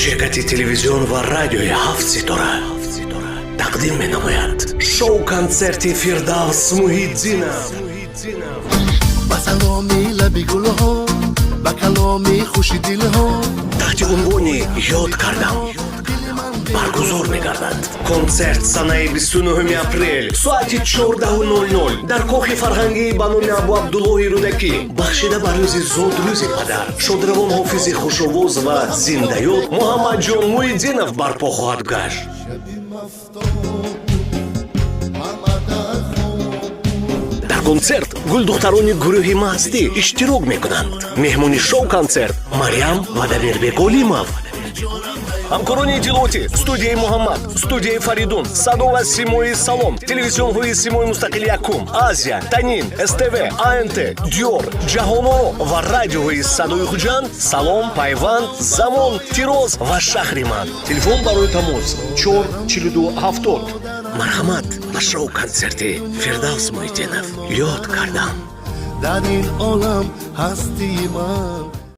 Ширкати телевизион ва радиои «Ҳафт ситора» тақдим менамояд шоу-консерти Фирдавс Муҳиддинов. Ба саломи лаби гулҳо, ба каломи хуши дилҳо. Таҳти унвони «Ёд кардам» баргузор мегардад. Консерт санаи 29 апрел, соати 14:00 дар кохи фарҳангии ба номи Абу Абдуллоҳи Рӯдакӣ, бахшида ба рӯзи зодрӯзи падар, шодравон ҳофизи хушовоз ва зиндаёд Муҳаммадҷон Муҳиддинов барпо хоҳад гашт. Шаби мафтоб ҳама дар хоб. Дар консерт гулдухтарони гурӯҳи Маҳастӣ иштирок мекунанд. Меҳмони шоу-консерт Марьям ва Дамирбек Олимов. Ҳамкорони иттилоотӣ: студияи Муҳаммад, студияи Фаридун, Садо ва Симои Салом, телевизионҳои Симои Мустақил Якум, Азия, Танин, СТВ, АНТ, Диёр, Ҷаҳоноро ва радиоҳои Садои Хуҷанд, Салом, Пайванд, Замон, Тироз ва Шаҳри ман. Телефон барои тамос 4 42 70. Марҳамат ба шоу-консерти Фирдавс Муҳиддинов «Ёд кардам». Дар ин олам ҳастии ман.